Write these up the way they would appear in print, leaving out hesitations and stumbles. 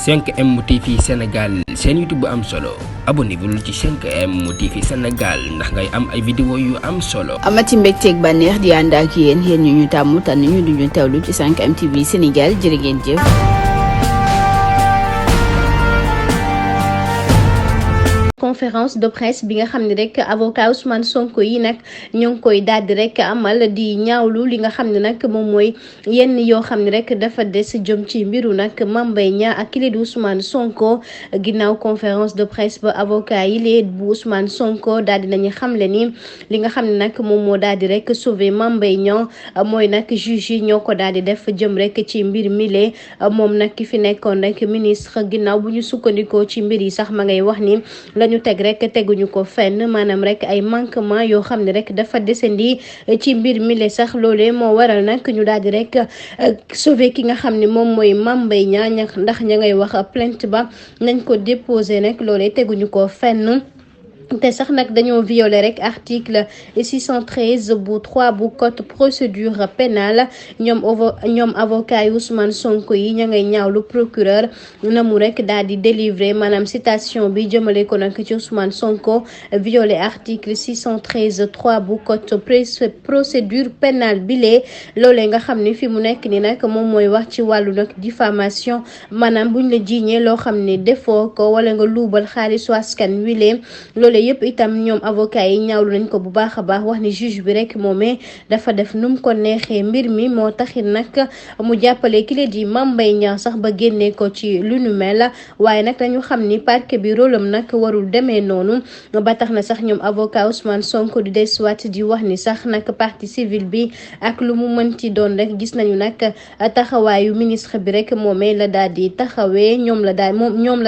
5M TV Sénégal seen YouTube bu am solo abonnez-vous ci 5M TV Sénégal ndax ngay am ay vidéo yu am solo. amati mbégteeg bànneex di ànd ak yéen ñu tàmm tànn ñu duñu teewlu ci 5M TV Sénégal jërë ngeen jëf. conférence de presse bi nga xam ne rek avocat Ousmane Sonko yi nag ñoo ngi koy daal di rek amal di ñaawlu li nga xam ne nag moom mooy yenn yoo xam ne rek dafa des jëm ci mbiru nag Mame Mbaye Niang ak kii di Ousmane Sonko ginnaaw conférence de presse ba avocat yi lee bu Ousmane Sonko daal di nañu xamle ni li nga xam ne nag moom moo daal di rek sauver Mame Mbaye Niang mooy nag juge yi ñoo ko daal di def jëm rek ci mbir mile moom nag ki fi nekkoon rek ministre ginnaaw bu ñu sukkandikoo ci mbir yi sax ma ngay wax ni lañu teg rek teguñu ko fenn maanaam rek ay manquement yoo xam ne rek dafa desandi ci mbir mile sax loolee moo waral nag ñu daal di rek sauver ki nga xam ne moom mooy Mame Mbaye Niang ndax ña ngay wax plainte ba nañ ko déposé nag loolee teguñu ko fenn. te sax nag dañoo violé rek article 613 bu 3 bu code procédure pénale ñoom avocat yi Ousmane Sonko yi ña ngay ñaawlu procureur na mu rek daal di délivrer maanaam citation bi jëmale ko nag ci Ousmane Sonko violé article 613 3 bu code procédure pénale bi lee loolee nga xam ni fi mu nekk ni nag moom mooy wax ci wàllu nag diffamation maanaam buñ la jiiñee loo xam ne defoo ko wala nga luubal xaalisu askan wi lee loolee yëpp itam ñoom avocat yi ñaawlu nañ ko bu baax a baax wax ni juge bi rek moomee dafa def nu mu ko neexee mbir mi moo taxit nag mu jàppale ki la di Mame Mbaye Niang sax ba génnee ko ci lu nu mel waaye nag dañu xam ni parquet bi rôle am nag warul demee noonu ba tax na sax ñoom avocat Ousmane Sonko di desuwaat di wax ni sax nag partie civile bi ak lu mu mënti doon rek gis nañu nag taxawaayu ministre bi rek moomee la daal di taxawee ñoom la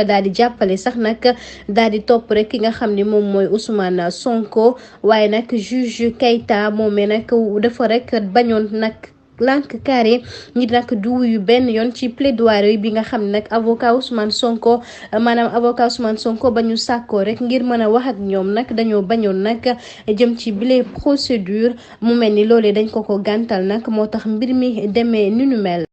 daal di jàppale sax nag daal di topp rek ki nga xam ni moom mooy Ousmane Sonko waaye nag juge Keita moomee nag dafa rek bañoon nag lank carré ñi nag du wuyu benn yoon ci plaidoirie bi nga xam ne nag avocat Ousmane Sonko ba ñu sàkkoo rek ngir mën a wax ak ñoom nag dañoo bañoon nag jëm ci bile procédure mu mel ni loolee dañ ko gàntal nag moo tax mbir mi demee ni nu mel.